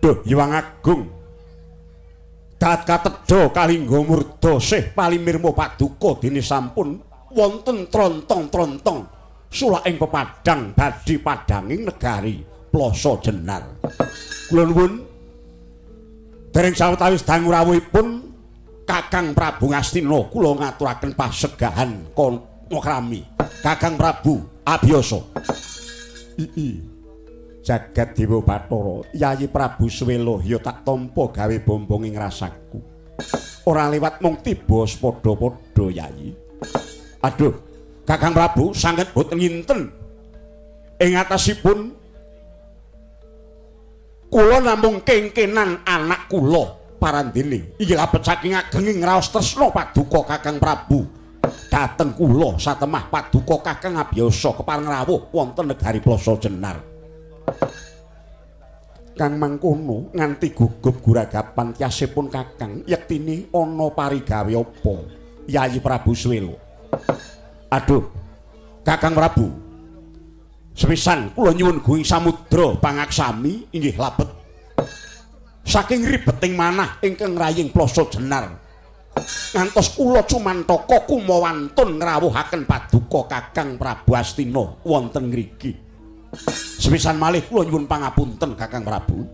Duh Hyang Agung. Dat katedha kalingga murda sih palimirma paduka dene sampun wonten trontong-trontong sulaking pepadang badhe padhanging negari Plasa Jenar. Kula nuwun dereng sawetawis dangu rawuhipun Kakang Prabu Ngastina kula ngaturaken pasegahan kami. Kakang Prabu Abiyasa. Jagat Dewa Bathara, Yayi Prabu Suwela ya tak tampa gawe bombong ing rasaku. Ora liwat mung tiba padha-padha Yayi. Aduh, Kakang Prabu sanget boten nginten. Ing atasipun kula namung kengkenan anak kula parandene. Inggih labet saking agenging raos tresna paduka Kakang Prabu. Dhateng kula satemah paduka Kakang Abiyasa kepareng rawuh wonten negari Plasa Jenar. Kang mangkono nganti gugup guragapan tiasipun Kakang yektine ana parigawe apa Yayi Prabu Suwela. Aduh, Kakang Prabu, sepisan kula nyuwun guing samudra pangaksami inggih labet saking ribeting manah ingkang raying Plasa Jenar ngantos kula cumantaka kumawantun ngrawuhaken paduka Kakang Prabu Astina wonten ngriki. Sepisan malih kula nyuwun pangapunten Kakang Prabu.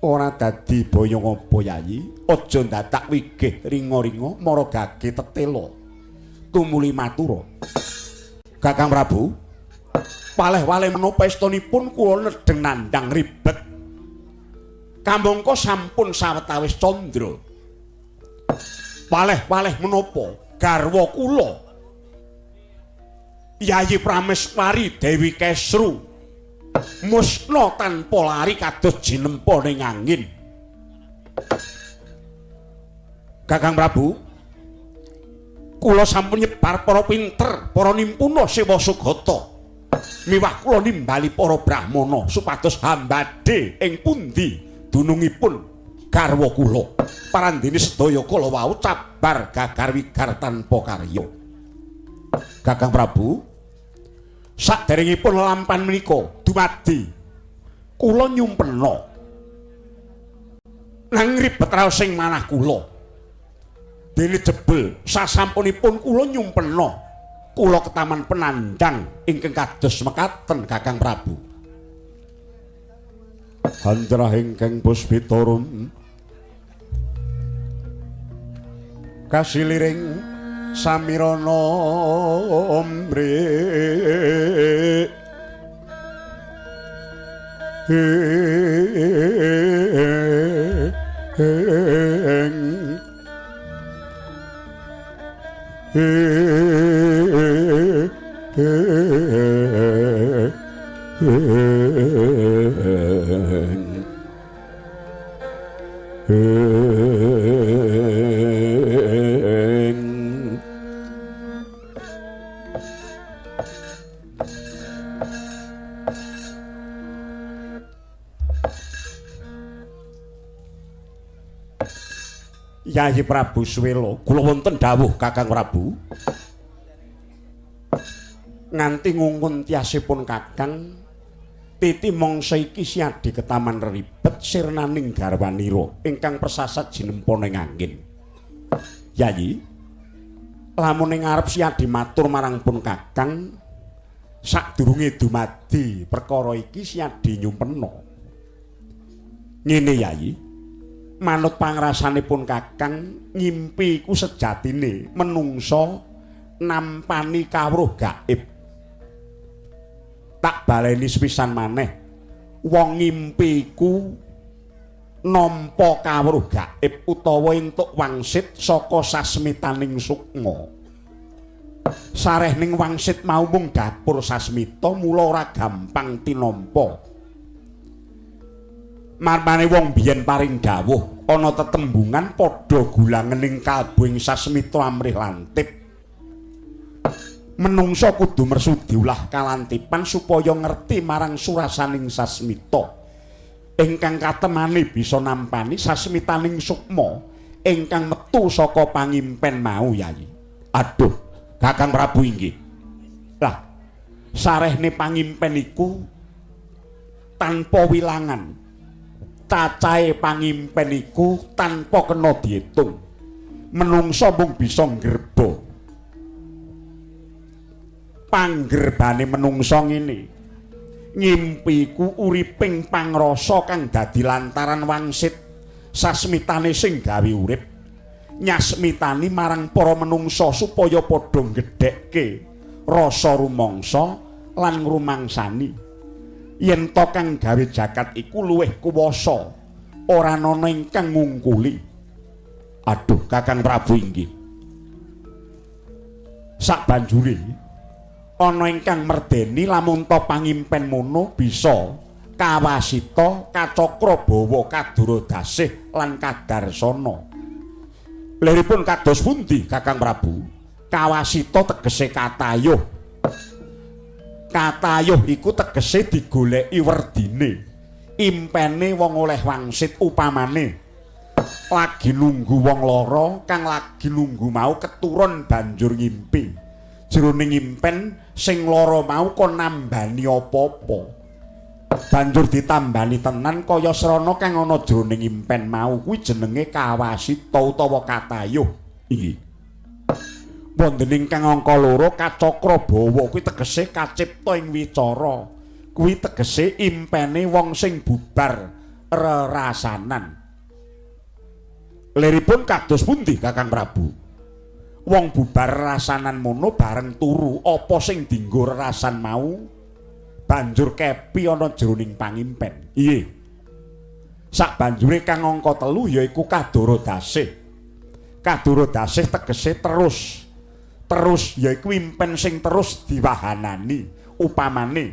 Ora dadi boyong apa Yayi, aja ndadak wigih ringa-ringa mara gage tetela. Tumuli matura. Kakang Prabu, paleh-waleh menapa estunipun kula nedheng nandhang ribet. Kamangka sampun sawetawis candra. Paleh-waleh menapa garwa kula Yayi Prameswari Dewi Kesru musna tanpa lari kados jinempa ning angin. Kakang Prabu, kula sampun nyebar para pinter, para nimpuna sewa sugata. Miwah kula nimbali para brahmana supados hambade ing pundi dunungipun garwa kula. Parandene sedaya kala wau cabar gagar wigar tanpa karya. Kakang Prabu, saderengipun lampan menika dumadi kula nyumpena nang ribet raos sing manah kula. Dene jebul sasampunipun kula nyumpena kula ketaman penandang ingkang kados mekaten Kakang Prabu. Handrah ingkang puspitarum kasiliring samirana ombre Yayi Prabu Suwela, kula wonten dawuh Kakang Prabu. Nganti ngungkun tiasipun Kakang, titi mangsa iki siadi ketaman ribet sirnaning garwanira ingkang persasat jinempa ning angin. Yayi, lamun ing ngarep siadi matur marang pun Kakang, sadurunge dumadi perkara iki siadi nyumpena. Ngene Yayi, manut pangrasanipun Kakang, ngimpi iku sejatine menungsa nampani kawruh gaib. Tak baleni sepisan maneh, wong ngimpi iku nampa kawruh gaib utawa entuk wangsit saka sasmitaning sukma. Sarehning wangsit mau mung dapur sasmita, mula ora gampang tinampa. Marmane wong biyen paring dawuh ana tetembungan padha gulangening kalbu ing sasmita amrih lantip. Menungsa kudu mersu diulah kalantipan supaya ngerti marang surasaning sasmita ingkang katemane bisa nampani sasmitaning sukma ingkang metu saka pangimpen mau Yayi. Aduh, Kakang Prabu inggih. Lah, sarehne pangimpen iku Tanpa wilangan. Cacahe pangimpen iku tanpa kena diitung. Menungsa mung bisa nggerba. Panggerbane menungsa ngene. Ngimpi iku uriping pangrasa kang dadi lantaran wangsit sasmitane sing gawe urip. Nyasmitani marang para menungsa supaya padha nggedhekke rasa rumangsa lan ngrumangsani yen to kang gawe jagat iku luwih kuwasa, ora ana ingkang ngungkuli. Aduh, Kakang Prabu inggih. Sabanjure ana ingkang merdeni lamun to pangimpen mono bisa kawasita kacakra bawa kaduradasih lan kadarsana. Liripun kados pundi Kakang Prabu? Kawasita tegese katayuh. Katayuh iku tegese digoleki werdine. Impene wong oleh wangsit upamane lagi nunggu wong lara kang lagi nunggu mau keturun banjur ngimpi. Jroning impen sing lara mau kon nambani apa-apa. Banjur ditambani tenan kaya srana kang ana jroning impen mau kuwi jenenge kawasita utawa katayuh. Inggih. Wonten ingkang angka loro kacakra bawa kuwi tegese kacipta ing wicara. Kuwi tegese impene wong sing bubar rerasanan. Liripun kados pundi Kakang Prabu? Wong bubar rerasanan mono bareng turu apa sing dienggo rerasan mau banjur kepi ana jroning pangimpen. Inggih. Sabanjure kang angka 3 yaiku kaduradasih. Kaduradasih tegese terus. Terus yaiku impen sing terus diwahanani. Upamane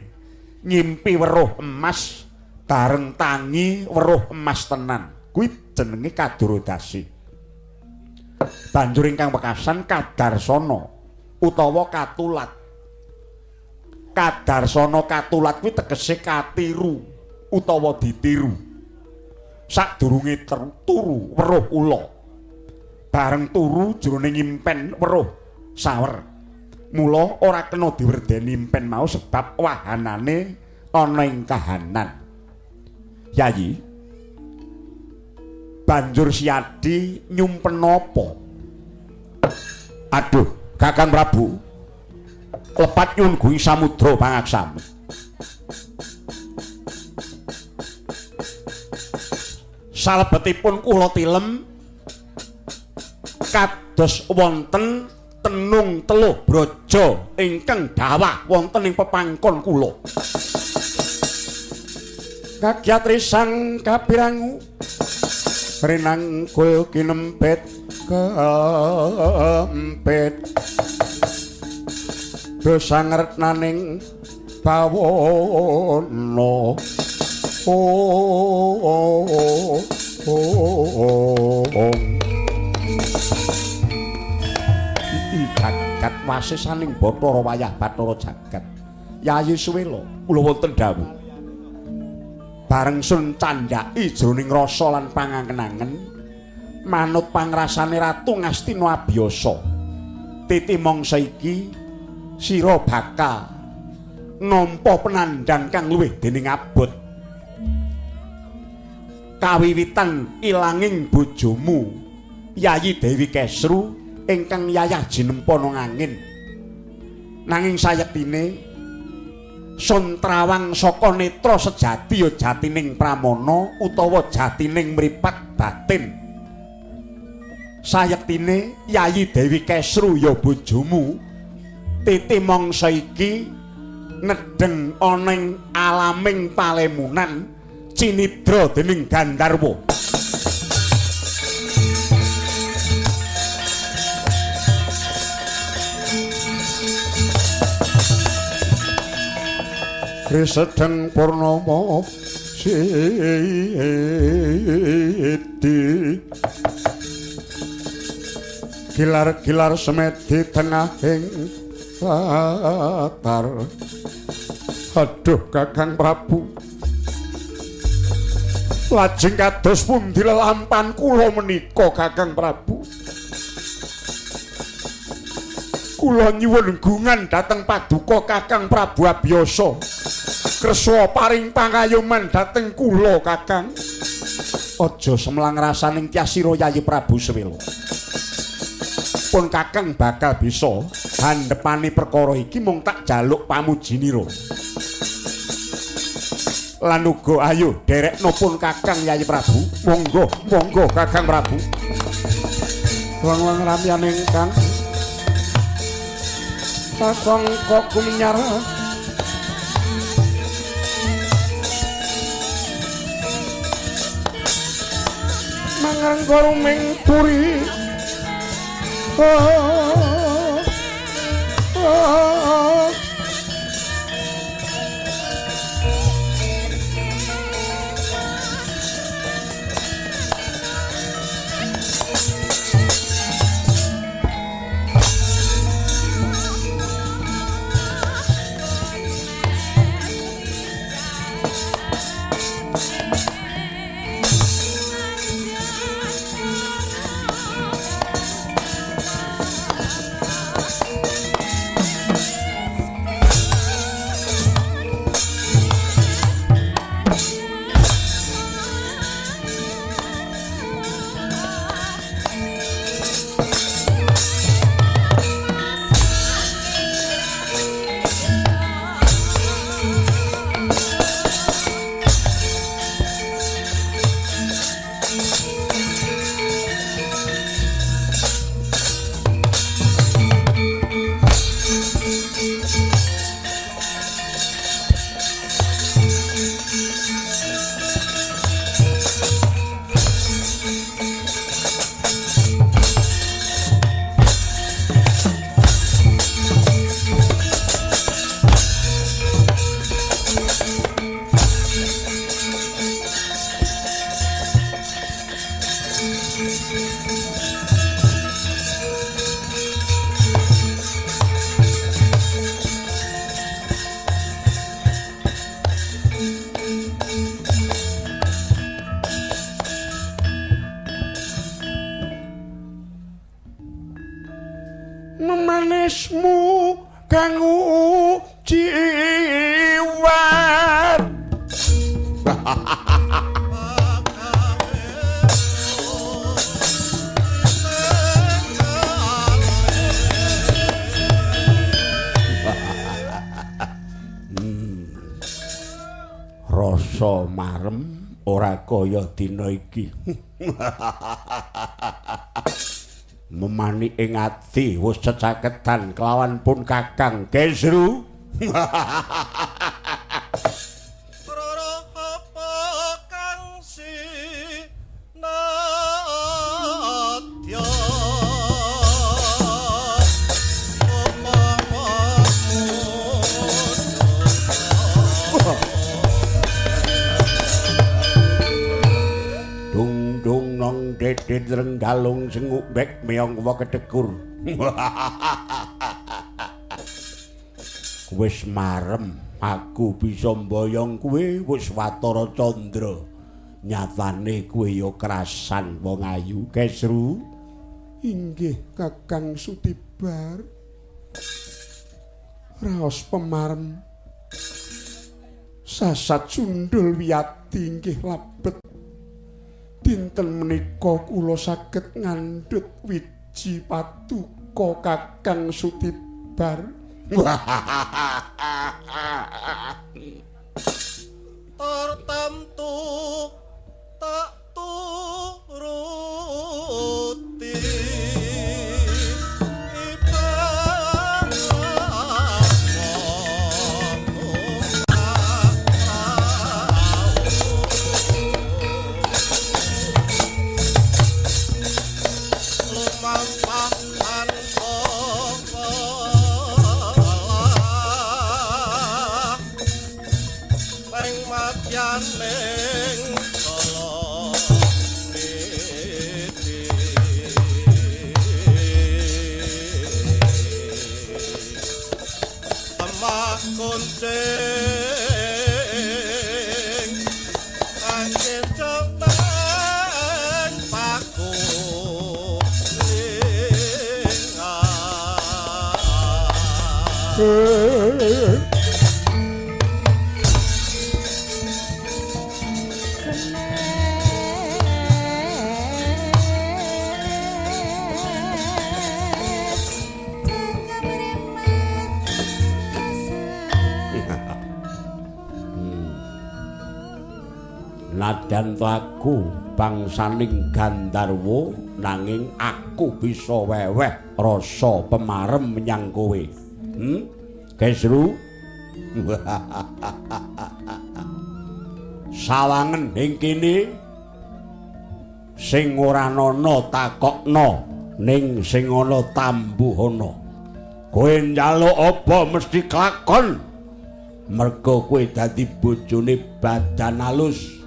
ngimpi weruh emas bareng tangi weruh emas tenan. Kuwi jenenge kaduradasih. Banjur ingkang wekasan kadarsana utawa katulat. Kadarsana katulat kuwi tegese katiru utawa ditiru. Sadurunge turu weruh ula. Bareng turu jroning impen weruh sawer. Mula ora kena diwerdeni impen mau sebab wahanane ana ing kahanan. Yayi, banjur Siadi nyumpen apa? Aduh, Kakang Prabu, lepat nyuwun guing samudra pangaksami. Salebetipun kula tilem kados wonten tenung teluh braja ingkang dawah wonten ing pepangkon kula. Kagyat risang kapirangu rinangkul kinempit kempit dosa ngretnaning bawana. Oh, oh, jagat wasisaning Bathara wayah Bathara jagat. Yayi Suwela kula wonten dawuh. Bareng sun candhaki jroning rasa lan pangangen-angen manut pangrasane Ratu Ngastina abiyasa. Titi mangsa iki sira bakal nampa penandhang kang luwih dening abot. Kawiwitan ilanging bojomu Yayi Dewi Kesru ingkang yayah jinempa nang angin. Nanging sayektine sun trawang saka netra sejati ya jatining pramana utawa jatining mripat batin. Sayektine Yayi Dewi Kesru ya bojomu titi mangsa iki nedheng ana ing alaming palemunan cinidra dening Gandharwa. Risedeng purnama sidi gilar-gilar semedi tengahing latar. Aduh Kakang Prabu, lajeng kados pundi lelampan kula menika Kakang Prabu? Kula nyuwun gungan dhateng paduka Kakang Prabu Abiyasa. Kersa paring pangayoman dhateng kula, Kakang. Aja semlang rasaning tyasira Yayi Prabu Sewela. Pun Kakang bakal bisa handepani perkara iki mung tak jaluk pamujinira. Lan uga ayo derekno pun Kakang Yayi Prabu. Monggo, monggo Kakang Prabu. Wong-wong ramyane ingkang sasangka gumenyar mangrengga ruming puri. Oh, oh, oh. Memanismu kang ujiwan. Rasa marem ora kaya dina iki. Memani ing ati wis cecaketan kelawan pun Kakang Kesru. Dedit renggalung senguk bek meong wa kedekur. Wis marem aku bisa mboyong kowe wis watara candra. Nyatane kowe ya krasan wong ayu Kesru. Inggih Kakang Sutibar. Raos pemarem sasat sundul wiyati inggih labet. Dinten menika kula saged ngandhut wiji patuko Kakang Sutibar. Tartamtu tak turuti Nadyan to aku bangsaning Gandharwa nanging aku bisa weweh rasa pemarem menyang kowe. Kesru. Sawangen ing kene sing ora ana takokno ning sing ana tambuhana. Kowe njaluk apa mesti kelakon. Merga kowe dadi bojone Badan Alus.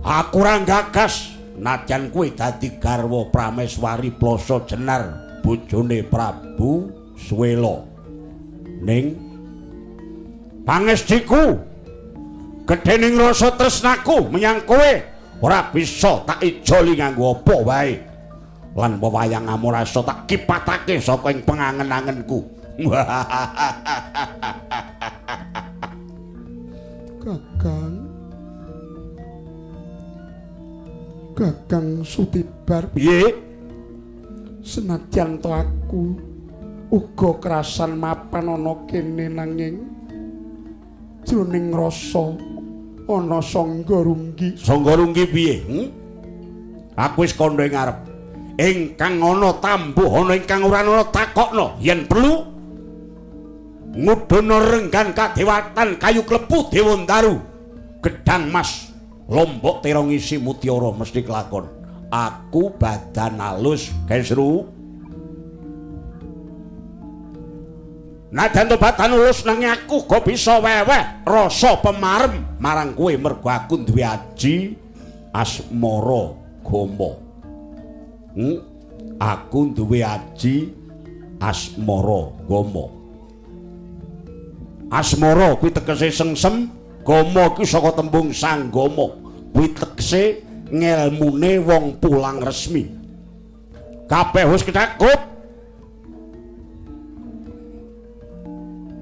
Aku ora gagas nadyan kowe dadi garwa Prameswari Plasa Jenar bojone Prabu Suwela. Ning pangestiku gedhening rasa tresnaku menyang kowe ora bisa tak ijoli nganggo apa wae. Lan wewayang amurasa tak kipatake saka ing pengangen-angenku. Kakang, Kakang Sutibar, piye? Senadyan to aku uga krasan mapan ana kene nanging jroning rasa ana sangga runggi. Sangga runggi piye? Aku wis kandha ing ngarep. Ingkang ana tambuh ana ingkang ora ana takokno yen perlu ngudana renggan kadewatan kayu klepu Dewandaru gedang mas lombok terong isi mutiara mesti kelakon. Aku Badan Alus Kesru. Nadyan to Badan Alus nanging aku go bisa weweh rasa pemarem marang kowe mergo aku duwe aji asmara gama. Aku duwe aji asmara gama. Asmara kuwi tegese sengsem, gama kuwi saka tembung sanggama. Kuwi tegese ngelmune wong pulang resmi. Kabeh wis kecakup.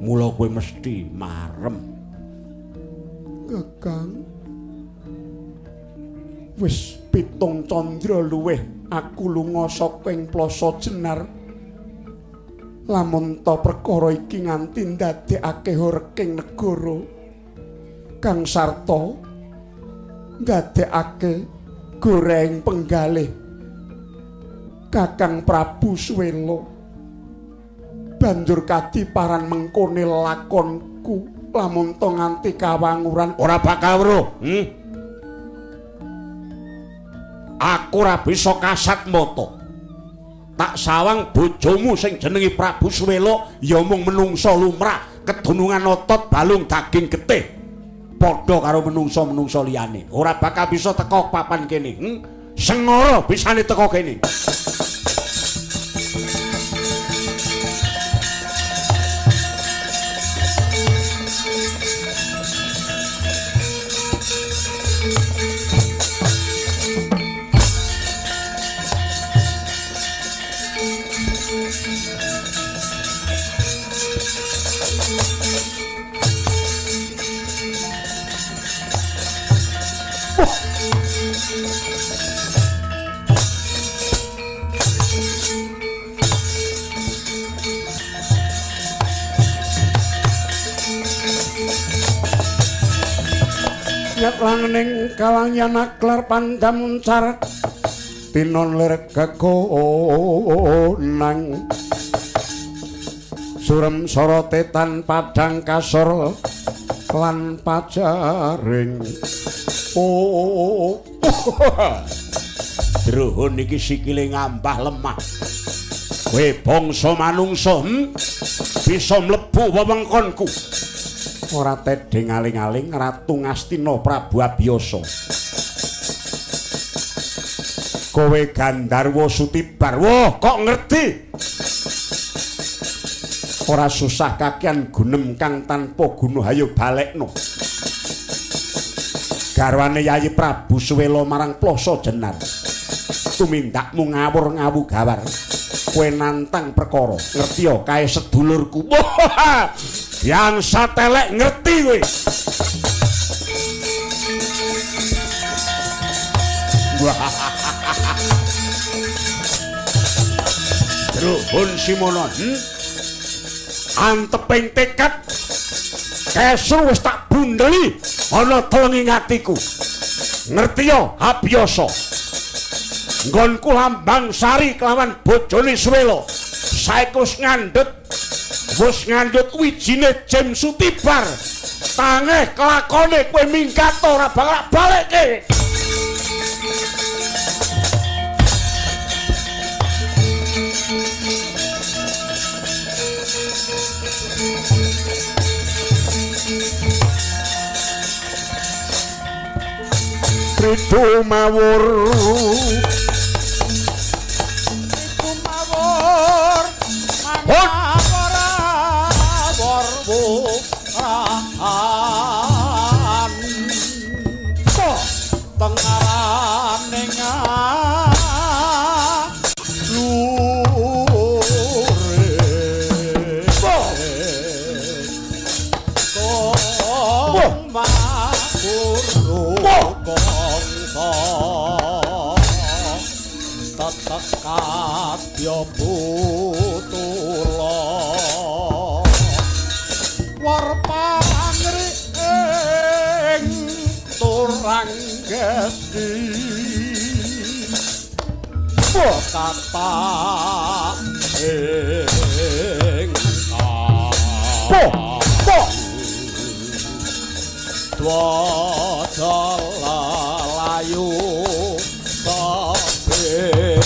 Mula kowe mesti marem. Kakang, wis 7 candra luwih aku lunga saka ing Plasa Jenar. Lamun ta perkara iki nganti ndadekake horking negara kang sarta ndadekake goreng penggalih Kakang Prabu Suwela. Banjur kadiparan mengkone lakonku lamun ta nganti kawanguran ora bakal weruh. Aku ora bisa kasat mata. Tak sawang bojomu sing jenenge Prabu Suwela ya mung menungsa lumrah, kedunungan otot balung daging getih. Padha karo menungsa-menungsa liyane. Ora bakal bisa teka papan kene. Sengara bisane teka kene. Nyat langening kalangyan aklar pandam muncar tinon lir kekonang surem sorote tan padang kasor lan pajaring. Oh, Druhun iki sikile ngambah lemah. Kowe bangsa manungsa, bisa mlebu wewengkonku. Ora tedheng aling-aling Ratu Ngastina Prabu Abiyasa. Kowe Gandharwa Sutibar. Wah, kok ngerti? Ora susah kakean gunem kang tanpa guna, hayo balekno. Garwane Yayi Prabu Suwela marang Plasa Jenar. Tumindakmu ngawur ngawu gawar. Kowe nantang perkara, ngerti ya kae sedulurku. Yang satelek ngerti kowe. Druhun Simono, Anteping tekad kesru wis tak bundeli ana telenging atiku. Ngerti ya Abiyasa. Nggonku Lambang Sari kelawan bojone Suwela. Saiki wis ngandhut wijine Jem Sutibar. Tangeh kelakone kowe minggat ora bakal balekke. Ridu mawur, ridu mawur, mawur awur tengarane ngalure tong makuru kongso tetek kadya putula war pangri ing turang gesti kata ing dwaja layu tebih.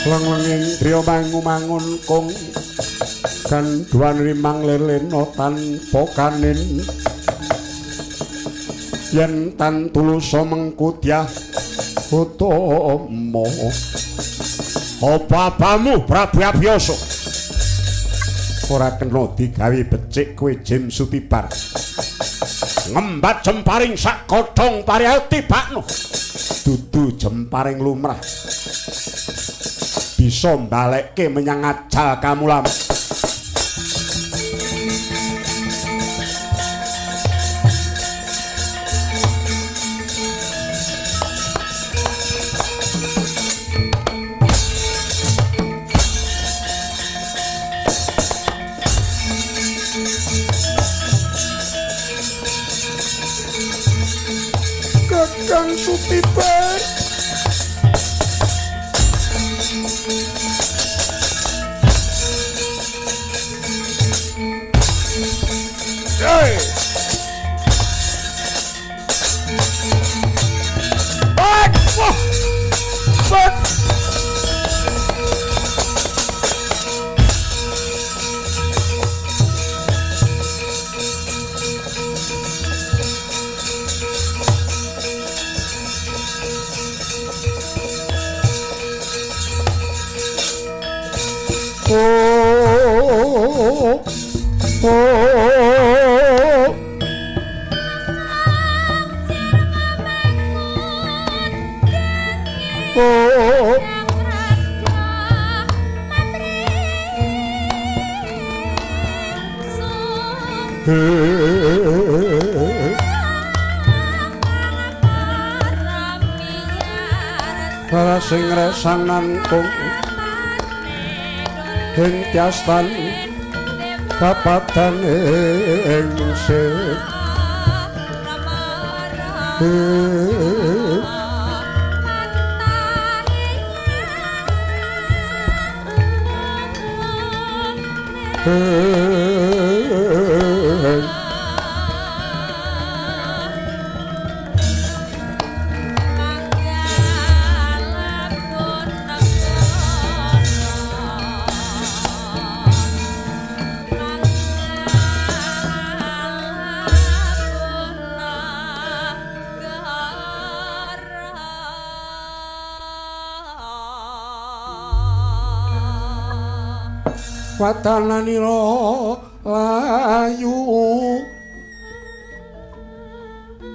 Leng-lenging driya mangu-mangun kung gandhuwan rimang lelena tanpa kanin yen tan tulusa mengkudyah utama. Apa abamu Prabu Abiyasa? Ora kena digawe becik kowe Jem Sutibar. Ngembat jemparing sak godhong pariayu tibakno. Dudu jemparing lumrah. Bisa mbalekke menyang ajal kamulam. Kakang Sutibar. Hey! Back! Back! Oh, oh, oh, Para sing resanan kung ing tiastan kapadan ing sing Watananira layu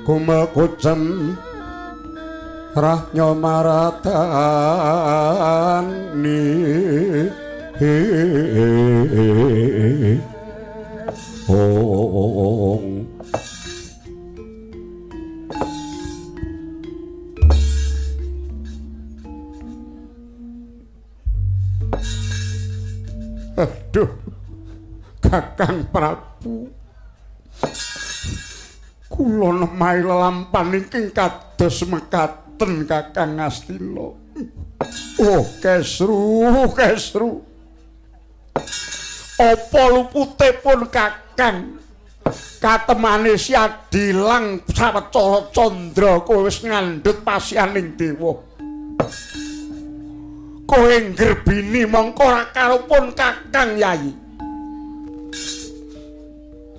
kumel kucem rahnya maratani. Oh, aduh, Kakang Prabu, kula nemahi lelampan ingkang kados mekaten Kakang Astina. Oh, kesru, kesru. Apa luputipun Kakang? Katemane Siadilang sawetara candra kowe wis ngandhut pasianing dewa. Kowe nggerbini mongko ora karopun Kakang Yayi.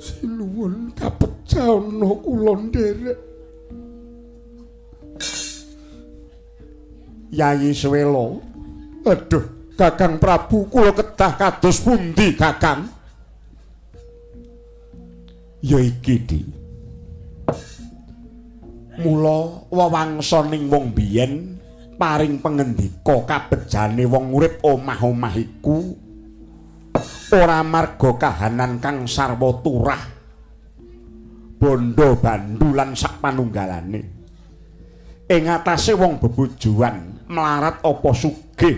Sinuwun kapecana kula nderek. Yayi Suwela, aduh Kakang Prabu, kula kedah kados pundi Kakang? Ya iki Di. Mula wewangsaning wong biyen paring pengendika kabejane wong urip omah-omah iku ora marga kahanan kang sarwa turah, bondo bandu lan sak panunggalane. Ing atase wong bebojoan mlarat apa sugih,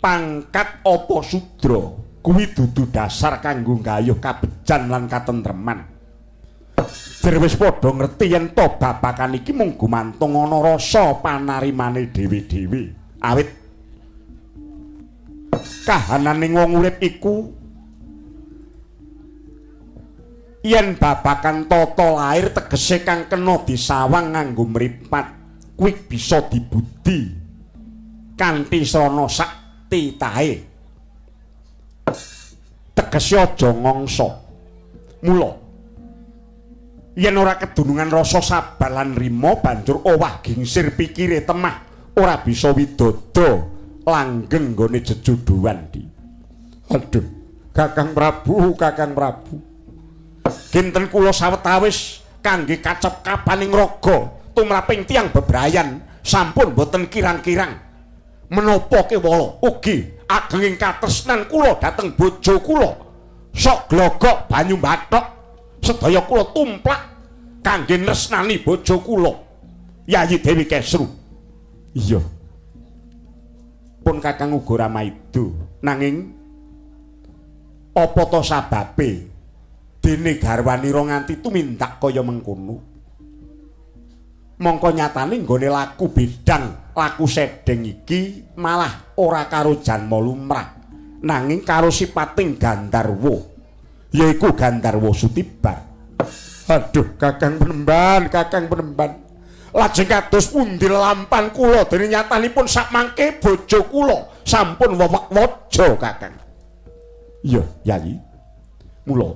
pangkat apa sudra, kuwi dudu dasar kanggo nggayuh kabejan lan katentreman. Jer wis padha ngerti yen to babakan iki mung gumantung ana rasa panarimane dhewe-dhewe. Awit kahananing wong urip iku yen babakan tata lair tegese kang kena disawang nganggo mripat kuwi bisa dibudi kanthi srana sakti tae. Tegese aja ngangsa. Mula yen ora kedunungan rasa sabar lan rima banjur owah gingsir pikire temah ora bisa widodo langgeng nggone jejuduan Di. Aduh, Kakang Prabu, Kakang Prabu. Kinten kula sawetawis kangge kacep kapaning raga tumraping tiyang bebrayan sampun boten kirang-kirang menapa kewala ugi agenging katresnan kula dhateng bojo kula sok glogok banyu bathok sedaya kula tumplak kangge nresnani bojo kula Yayi Dewi Kesru. Iya. Pun Kakang uga ora maido, nanging apa to sababe dene garwanira nganti tumindak kaya mengkono? Mongko nyatane nggone laku bidang, laku sedeng iki malah ora karo janma lumrah, nanging karo sipating Gandharwa, yaiku Gandharwa Sutibar. Aduh, Kakang Penemban, Kakang Penemban. Lajeng kados pundi lampan kula dene nyatanipun sakmangke bojo kula sampun wewek waja Kakang. Iya, Yayi. Mula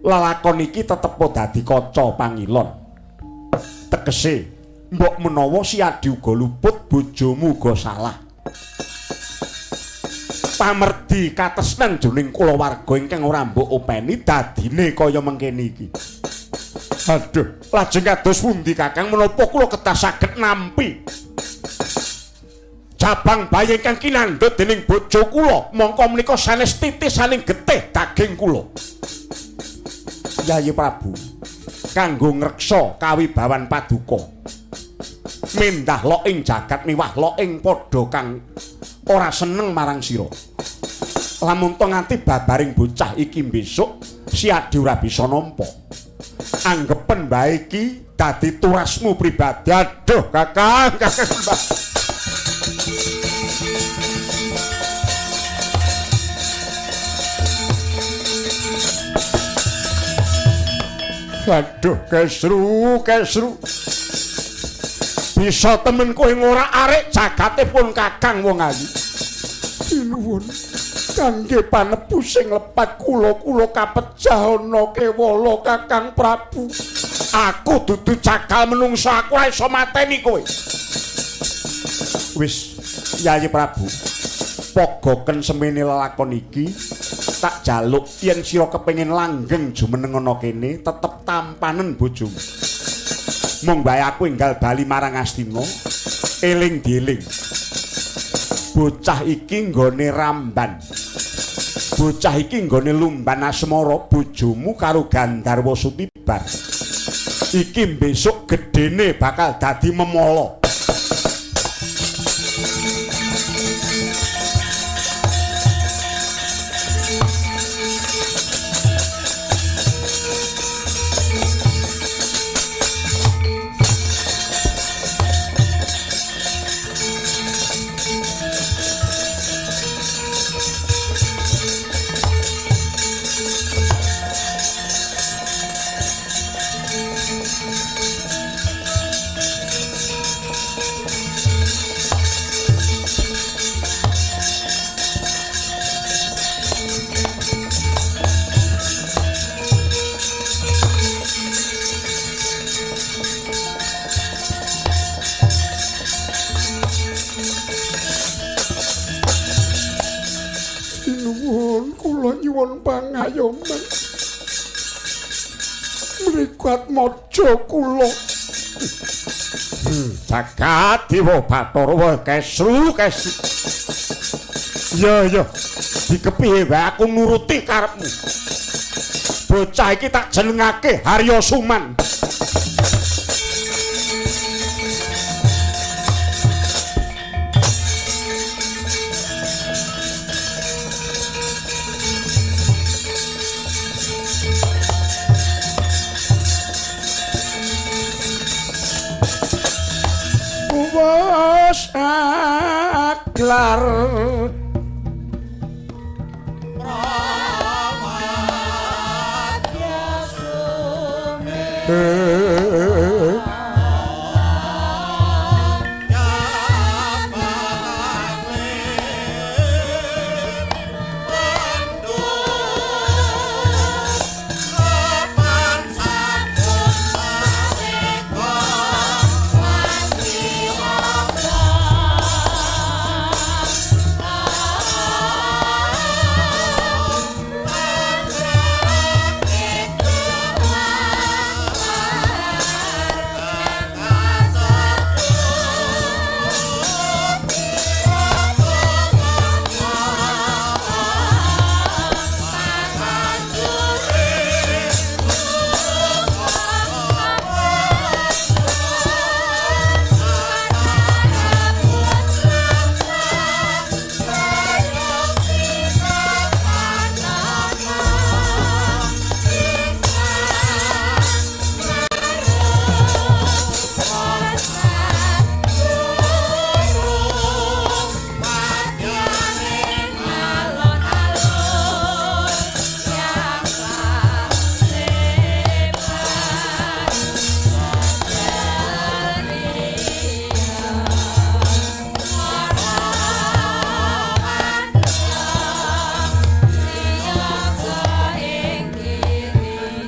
lalakon iki tetep dadi kaca pangilon. Tegese mbok menawa si Adi uga luput, bojomu uga salah. Pamerdi katresnan jroning kulawarga ingkang ora mbok openi dadine kaya mengkene iki. Aduh, lajeng kados pundi Kakang menapa kula kedah saged nampi jabang bayi ingkang kinandhut dening bojo kula, mongko menika sanes titisaning getih daging kula. Yayi Prabu, kanggo ngreksa kawibawan paduka mendah lok ing jagat miwah lok ing padha kang ora seneng marang sira. Lamun to nganti babaring bocah iki besok si Adi ora bisa nampa. Anggepen bae iki dadi turasmu pribadi. Aduh, Kakang, Kakang. Aduh, Kesru, Kesru. Bisa temen kowe ngorak-arik jagate pun Kakang wong ayu. Sinuwun kangge panebu sing lepat kula-kula kapejah ana kewala Kakang Prabu. Aku dudu jagal menungsa, aku ora iso mateni kowe. Wis Yayi Prabu, pogoken semene lelakon iki tak jaluk yen sira kepengin langgeng jumeneng ana kene tetep tampanen bojomu. Mung bae aku enggal bali marang Astina, eling dieling. Bocah iki nggone ramban. Bocah iki nggone lumban asmara bojomu karo Gandharwa Sutibar. Iki besok gedene bakal dadi memala. Nyuwun pangayoman mriku atmaja kula. Jagat Dewa Bathara kesru kesru. Ya ya, dikepiye wae aku nuruti karepmu. Bocah iki tak jenengake Harya Suman. Wes aglar Pramadya sume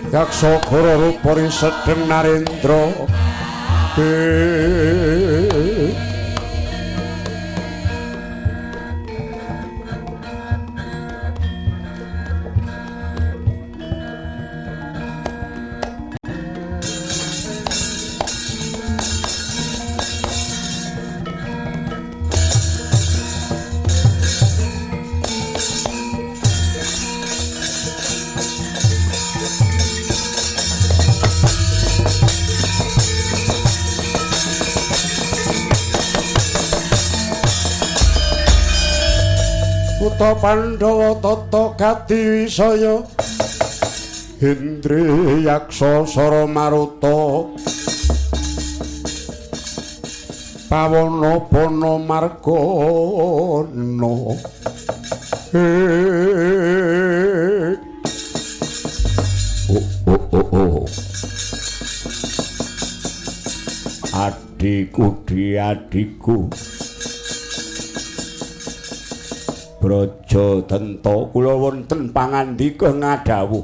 Yaksa Goro rupa sedeng Narendra. Kutha Pandhawa tata gati wisaya Hendri Yaksa Sara Maruta Pawana Bana Margana. Oh oh oh oh. Adikku diadikku Braja Tenta kula wonten pangandika ngadhawuh.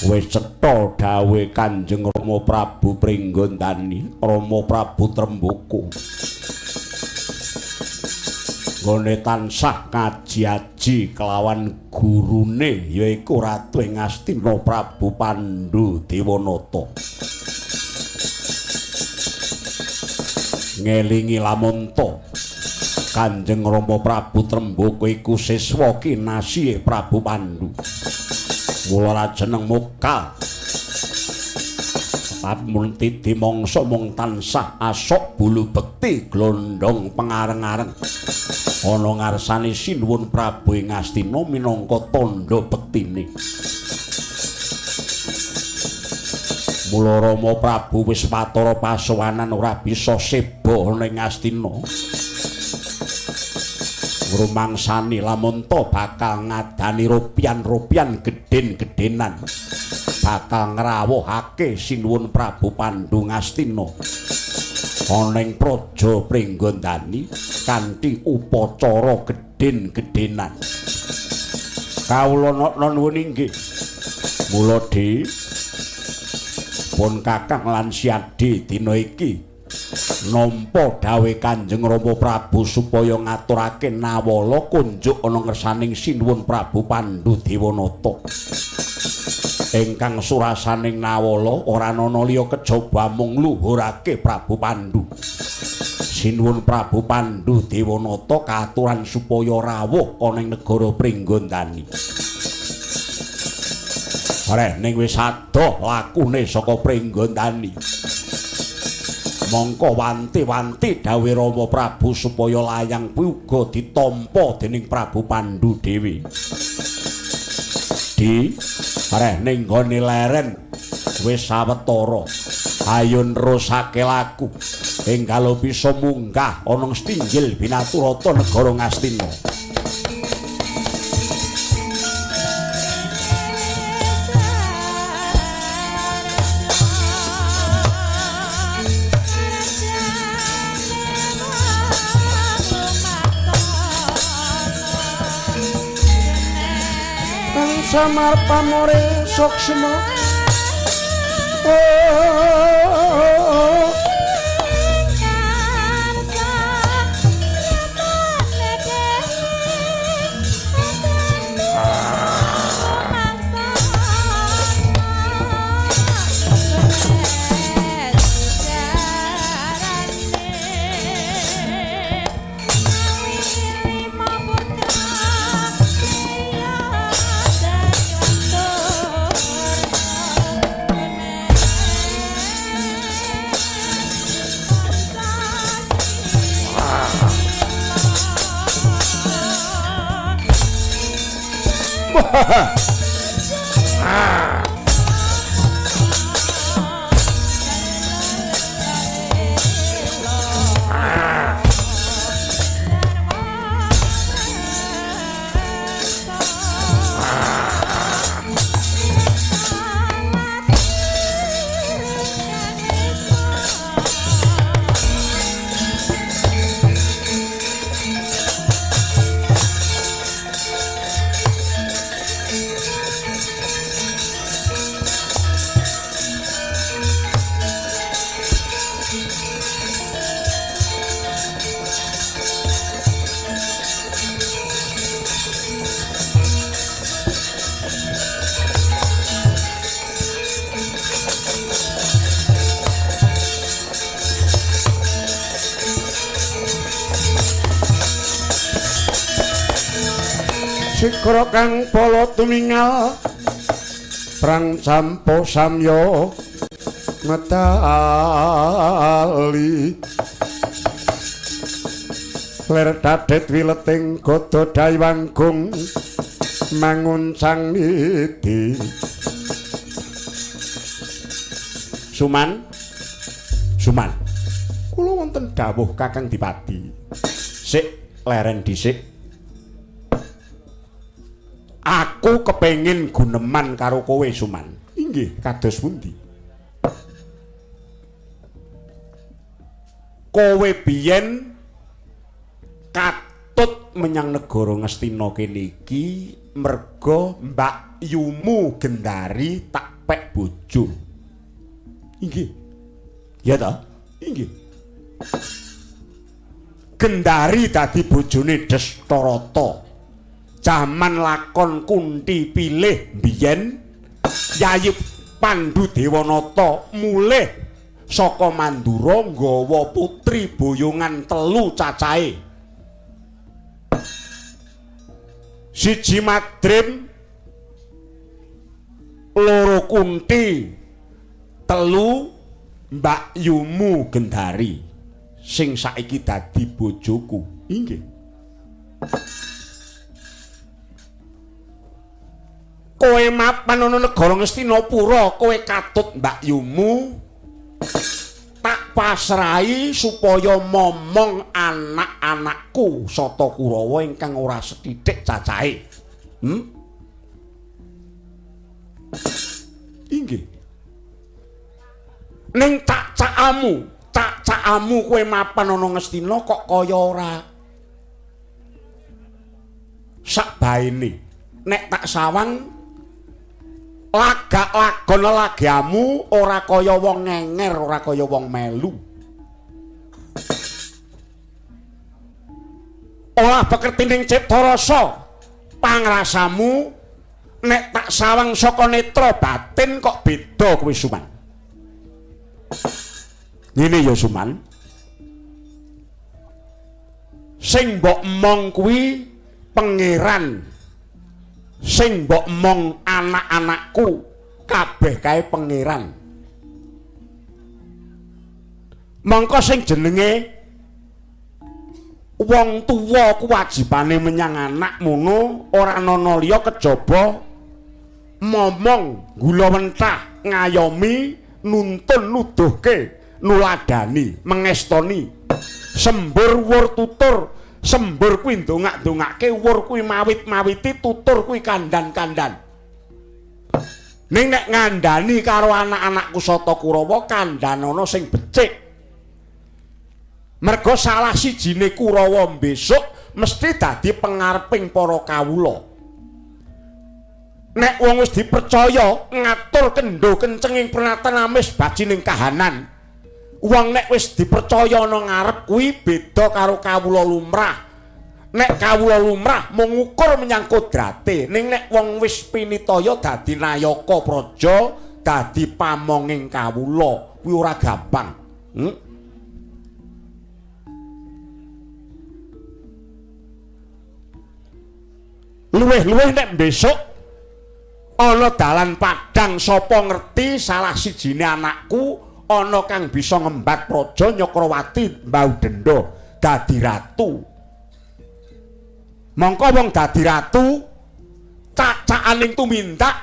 Wis cetha dawuhe Kanjeng Rama Prabu Pringgondani, Rama Prabu Tremboko. Nggone tansah ngaji-aji kelawan gurune yaiku Ratu ing Ngastina Prabu Pandhu Dewanata. Ngelingi lamonto Kanjeng Rama Prabu Tremboko iku siswa kinasihe Prabu Pandhu. Mula ra jeneng mokal. Lamun titi mangsa mung tansah asok bulu bekti glondhong pengareng-areng. Ana ngarsane Sinuwun Prabu ing Ngastina minangka tandha bektine. Mula Rama Prabu wis watara pasowanan ora bisa seba ana ing Ngastina. Ngrumangsani lamun ta bakal ngadani rupian-rupian gedhen-gedhenan. Bakal ngrawuhake Sinuwun Prabu Pandhu Ngastina ana ing Praja Pringgondani kanthi upacara gedhen-gedhenan. Kawula nuwun inggih. Mula Dik, pun Kakang lan Siadi dina iki nampa dawuh Kanjeng Rama Prabu supaya ngaturake nawala kunjuk ana ngersaning Sinuwun Prabu Pandhu Dewanata. Ingkang surasaning nawala ora ana liya kejaba mung ngluhurake Prabu Pandhu. Sinuwun Prabu Pandhu Dewanata katuran supaya rawuh ana ing negara Pringgondani. Reh ning wis adoh lakune saka Pringgondani. Mongko wanti-wanti dawuh Rama Prabu supaya layang kuwi uga ditampa dening Prabu Pandhu dhewe. Di reh ning nggone leren wis sawetara. Ayo nerusake laku enggal bisa munggah ana stinggil binaturata negara Ngastina. Samar pamore suksma Sikra kang pala tumingal prang campo samya medali ler dadet wileting gada daywanggung manguncang niti. Suman, Suman, kula wonten dawuh Kakang Dipati. Sik leren dhisik. Aku kepengin guneman karo kowe, Suman. Inggih, kados pundi? Kowe biyen katut menyang negara Ngastina kene iki merga Mbak Yumu Gendari tak pek bojo. Inggih. Ya ta? Inggih. Gendari dadi bojone Destarata. Jaman lakon Kunti pilih biyen Yayi Pandu Dewanata mulih saka Mandura nggawa putri boyongan 3 cacahe. Siji Madrim, 2 Kunti, 3 Mbak Yumu Gendari sing saiki dadi bojoku. Inggih. Kowe mapan ana negara Ngastinapura, kowe katut Mbak Yumu tak pasrahi supaya momong anak-anakku Sata Kurawa ingkang ora sethithik cacahe. Inggih. Ning cak-cakamu kowe mapan ana Ngastina kok kaya ora sak baene. Nek tak sawang lagak-lagon lagamu ora kaya wong ngenger, ora kaya wong melu. Olah pekerti ning cipta rasa pangrasamu nek tak sawang saka netra batin kok beda kowe Suman. Ngene ya Suman, sing mbok emong kuwi pangeran, sing mbok emong anak-anakku kabeh kae pangeran. Mongko sing jenenge wong tuwa kewajibane menyang anak mono ora ana liya kejaba momong gula mentah, ngayomi, nuntun, nuduhke, nuladani, mengestoni. Sembur wur tutur, sembur kuwi ndongak-ndongake, wur kuwi mawit-mawiti, tutur kuwi kandan-kandan. Ning nek ngandani karo anak-anakku Sata Kurawa kandhanono sing becik. Merga salah sijine Kurawa besok mesti dadi pengareping para kawula. Nek wong wis dipercaya ngatur kendho kencenging prenatan amis bajining kahanan. Wong nek wis dipercaya ana ngarep kuwi beda karo kawula lumrah. Nek kawula lumrah mung ngukur menyang kodrate, ning nek wong wis pinitaya dadi nayaka praja, dadi pamonging kawula, kuwi ora gampang. Luwih-luwih nek besok ana dalan padang sapa ngerti salah sijine anakku ana kang bisa ngembat praja Nyakrawati mbau denda dadi ratu. Mongko wong dadi ratu cacakaning tumindak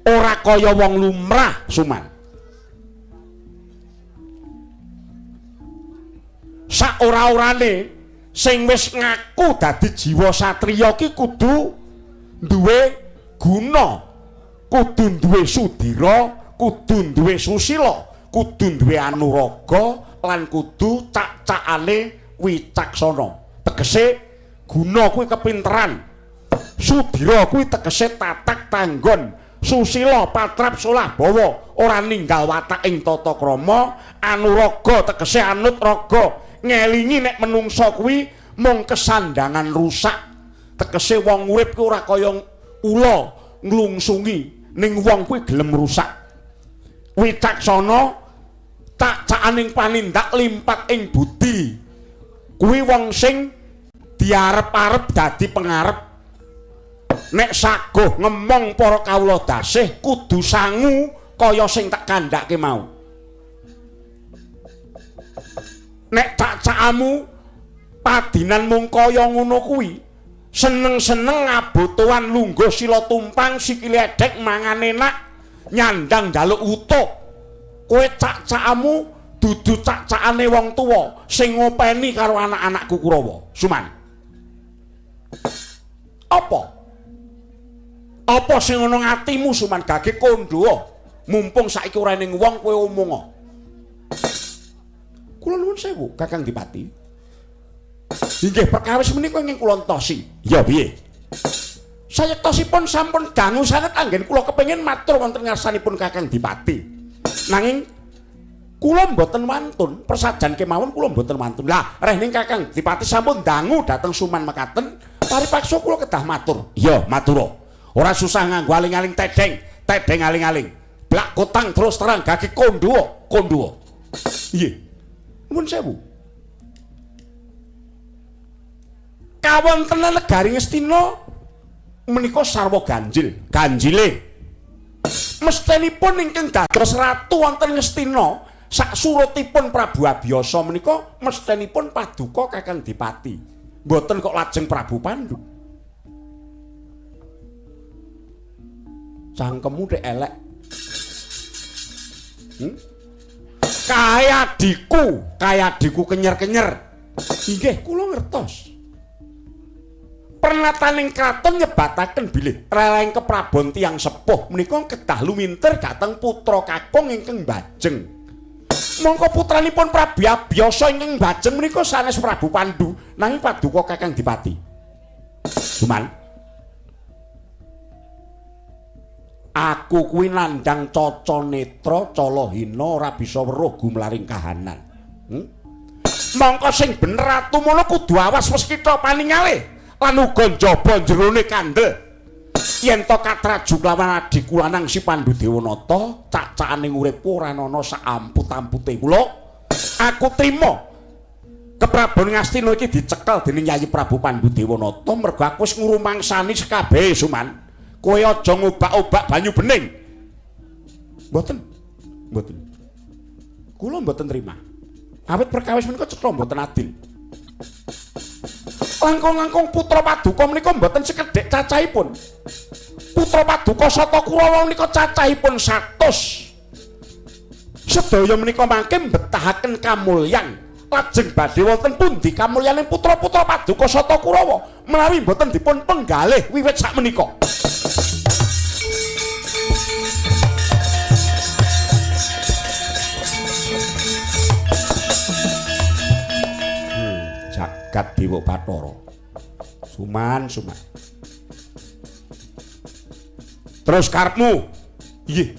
ora kaya wong lumrah Suman. Sak ora-orane sing wis ngaku dadi jiwa satriya ki kudu duwe guna, kudu duwe sudira, kudu duwe susila, kudu duwe anuraga lan kudu cak-cakane wicaksana. Tegese guna kuwi kepinteran, sudira kuwi tegese tatak tanggon, susila patrap solah bawa ora ninggal watak ing tata krama, anuraga tegese anut raga, ngelingi nek menungsa kuwi mung kesandangan rusak. Tegese wong urip kuwi ora kaya ula nglungsungi, ning wong kuwi gelem rusak. Wicaksana cak-cakaning panindak limpat ing budi kuwi wong sing diarep-arep dadi pengarep. Nek saguh ngemong para kawula dasih kudu sangu kaya sing tak kandhake mau. Nek cak-cakamu padinan mung kaya ngono kuwi, seneng-seneng ngabotoan lungguh sila tumpang sikile edhek mangan enak nyandang njaluk utuh, kowe cak-cakamu dudu cak-cakane wong tuwa sing ngopeni karo anak-anakku Kurawa. Suman, apa apa sing ana atimu Suman? Gage kandha mumpung saiki ora ning wong kowe omong. Kula nuwun sewu Kakang Dipati. Inggih perkawis menika ingkang kula entosi. Ya piye? Sayektosipun sampun dangu sanget anggen kula kepengin matur wonten ngarsanipun Kakang Dipati. Nanging Kula mboten wantun, persajan kemawon kula mboten wantun. Lah, rehning Kakang Dipati sampun dangu dhateng Suman mekaten, paripaksa kula kedah matur. Iya, matura. Ora susah nganggo aling-aling tedeng, tedeng aling-aling. Blak kotang terus terang gagi kondhuwa, kondhuwa. Nggih. Nuwun sewu. Kawontenan negari Ngastina menika sarwa ganjil, ganjile. Mestenipun ingkang dados ratu wonten Ngastina sak surutipun Prabu Abiyasa menika mestenipun paduka Kakang Dipati. Mboten kok lajeng Prabu Pandu. Cangkemmu tek elek. Kae adhiku kenyer-kenyer. Inggih, kula ngertos. Pernataning kraton nyebataken bilih releng keprabon tiyang sepuh menika kedah lumintir dhateng putra kakung ingkang mbajeng. Mongko putranipun Prabu Abiyasa ingkang mbajeng menika sanes Prabu Pandu nanging paduka Kakang Dipati. Cuman aku kuwi nandhang caca netra calahina ora bisa weruh gumlaring kahanan. Mongko sing bener ratu mono kudu awas weskita paningale lan uga njaba jerone kandel. Yen to katraju kelawan adhiku lanang si Pandu Dewanata, cacakane uripku ora ana sak amput-ampute. Kula aku trima keprabon Ngastina iki dicekel dening Yayi Prabu Pandu Dewanata mergo aku wis ngrumangsani sekabehe Suman. Kowe aja ngobak-obak banyu bening. Mboten. Mboten. Kula mboten trima. Awit perkawis menika cetha mboten adil. Langkung-langkung putra paduka menika mboten sekedhik cacahipun. Putra paduka Sata Kurawa menika cacahipun 100. Sedaya menika mangke mbetahaken kamulyan. Lajeng badhe wonten pundi kamulyaning putra-putra paduka Sata Kurawa menawi mboten dipun penggalih wiwit sakmenika. Jagat Dewa Bathara. Suman, Suman. Terus karepmu? Nggih.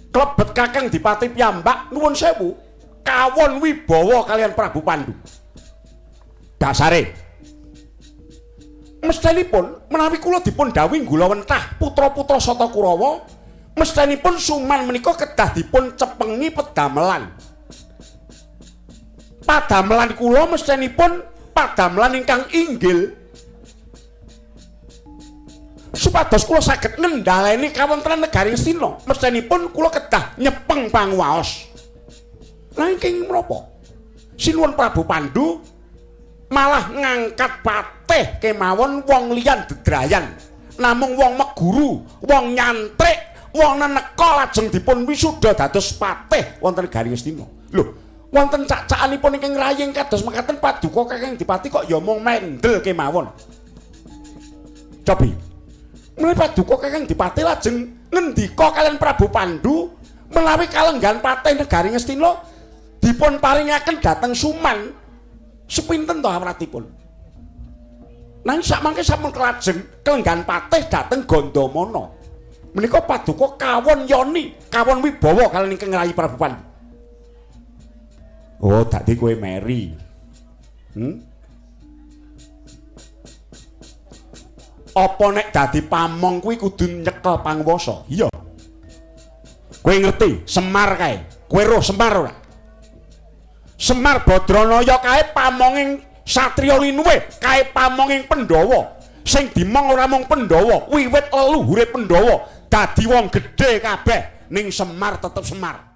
Klebet Kakang Dipati piyambak nuwun sewu, kawon wibawa kalian Prabu Pandu. Dasare mestenipun menawi kula dipun dawuhi nggulawentah putra-putra Sata Kurawa, mestenipun Suman menika kedah dipun cepengi pedamelan. Padamelan kula mestenipun padamelan ingkang inggil supados kula saged ngendhaleni kawontenan negari Ngastina. Mestenipun kula kedah nyepeng panguwaos. Lah ingkang menapa? Sinuwun Prabu Pandu malah ngangkat patih kemawon wong liyan dedrayan. Namung wong meguru, wong nyantrik, wong neneka lajeng dipun wisuda dados patih wonten negari Ngastina. Lho, wonten cacakanipun ingkang raying kados mekaten paduka Kakang Dipati kok ya mung mendel kemawon. Cobi. Menawi paduka Kakang Dipati lajeng ngendika kalian Prabu Pandu menawi kalenggan patih negari Ngastina dipun paringaken dhateng Suman. Sepinten to awratipun? Nanging sakmangke sampun kelajeng kelenggan patih dhateng Gandamana. Menika paduka kawon yoni, kawon wibawa kalian ingkang rayi Prabu Pandu. Oh, dadi kowe meri. Apa nek dadi pamong kuwi kudu nyekel panguwasa? Iya. Kowe ngerti Semar kae? Kowe roh Semar ora? Semar Badranaya kae pamonging satriya linuwih, kae pamonging Pandhawa. Sing dimong ora mung Pandhawa, wiwit leluhure Pandhawa dadi wong gedhe kabeh, ning Semar tetep Semar.